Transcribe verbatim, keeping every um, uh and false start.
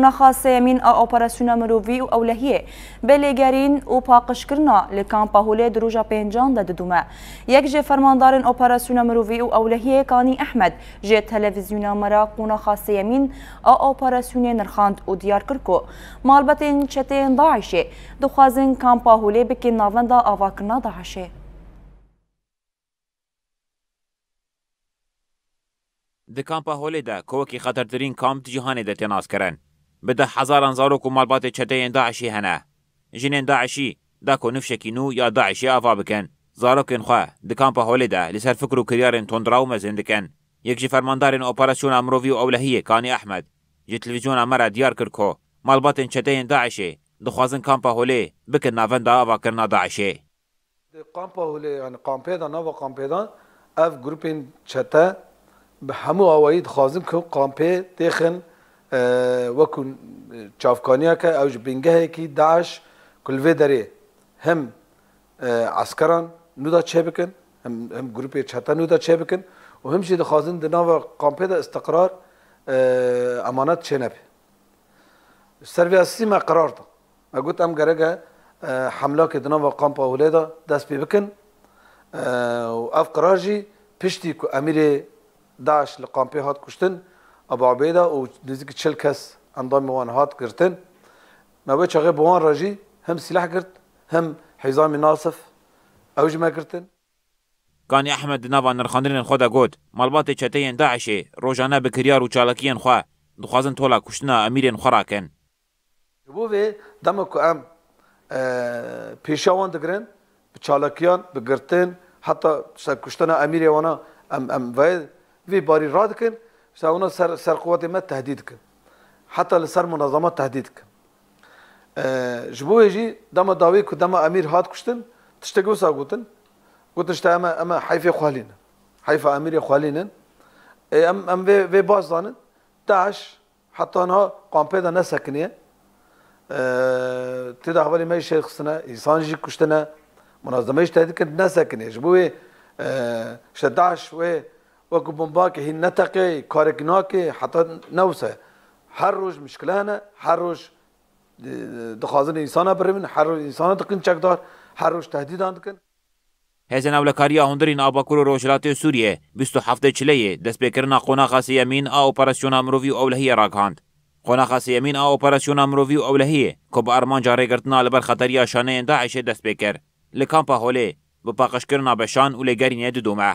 Qonaxa sêyemîn a operasyona mirovî û ewlehiyê bi lêgerîn û paqijkirina li kampa Holê di roja pêncan de didome. Yek ji fermandarên operasyona mirovî û ewlehiyê Kanî Ehmed ji televîzyona me re qonaxa sêyemîn a operasyonê nirxand û diyar kir ku malbatên çeteyên DAIŞê dixwazin kampa Holê bikin navenda avakirina DAIŞê. Di kampa Holê de ku wekî xetertirîn kamp di cîhanê de tê naskirin, bi deh hezaran zarok û malbatê çeteyên DAIŞî hene. Jinên DAIŞî da ku nifşekî nû ya DAIŞê ava bikin, zarokên xwe di kampa Holê de li ser fikr û kiryarên tundrew mezin dikin. Yek ji fermandarên operasyona mirovî û ewlehiyê Kanî Ehmed ji televîzyona me re diyar kir ku malbatên çeteyên DAIŞê dixwazin kampa Holê bikin navenda avakirina DAIŞê. Di kampa Holê, yani kampê de, nava kampê de ev grûpên çete bi hemû awayî dixwazin ku kampê têxin, e, wekû, e, çavkaniyeke, ew ji bingehekî DAIŞ ku li vê derê hem, e, eskeran nû de çêbikin, hem, hem grûpê çete nû de çêbikin û hem jî dixwazin di nava kampê de istiqrar, e, emanet çênebe. Ser vê esasî me qerar da. Me got, em gerek e, e, hemlakê di nava kampa Holê de dest pê bikin. E, û ev qerar jî piştî ku emîrê DAIŞ li kampê hat kuştin, Abu Ubeyda, û nêzîkî çil kes endamê wan hat girtin. Me wê çaxê bi wan re jî hem sîleh girt, hem hêzamî Nasif, ew jî me girtin. Kanî Ehmed di nava nirxandinên xwe de got, malbatê çeteyên DAIŞê rojane bi kiryar û çalakiyên xwe dixwazin tola kuştina emîrên xwe rakin. Ji bo vê dema ku em, e, pêşiya wan digirin, bi çalakiyan, bi girtin, heta ser kuştina emîrê wana em, em vê, vê barî radikin, işte wana ser, ser quwetê me tehdît dikin. Heta li ser munazama tehdît dikin. E, ji bo wê jî dema dawî ku dema emîr hat kuştin, tiştek wisa gotin. Gotin işte em, em heyfê xwe lînin. Heyfa emîrê xwe lînin. E, em, em vê, vê baş zanin. DAIŞ heta niha kampê de nesekiniye. E, tê de hevalê me jî şehîd xistine, însan jî kuştine, munazeme jî tehdît kirin, nesekiniye. Ji bo wê, e, işte DAIŞ wê wekû bombakê hîn neteqê, karekî nake, heta ne wisa. Her roj mişkile hene, her roj, e, dixwazin însana birevin, her roj însana dikin çekdar, her roj tehdîdan dikin. Hêzên Ewlekariya Hundirîn a Bakur û Rojhilatê Sûriyê bîst û heftê Çileyê destpêkirina qonaxa sêyemîn a operasyona mirovî û ewlehiyê ragihand. Qonaxa sêyemîn a operasyona mirovî û ewlehiyê ku bi armanca rêgirtina li ber xeteriya şaneyên DAIŞê dest pê kir, li kampa Holê bi paqijkirina beşan û lêgerînê didome.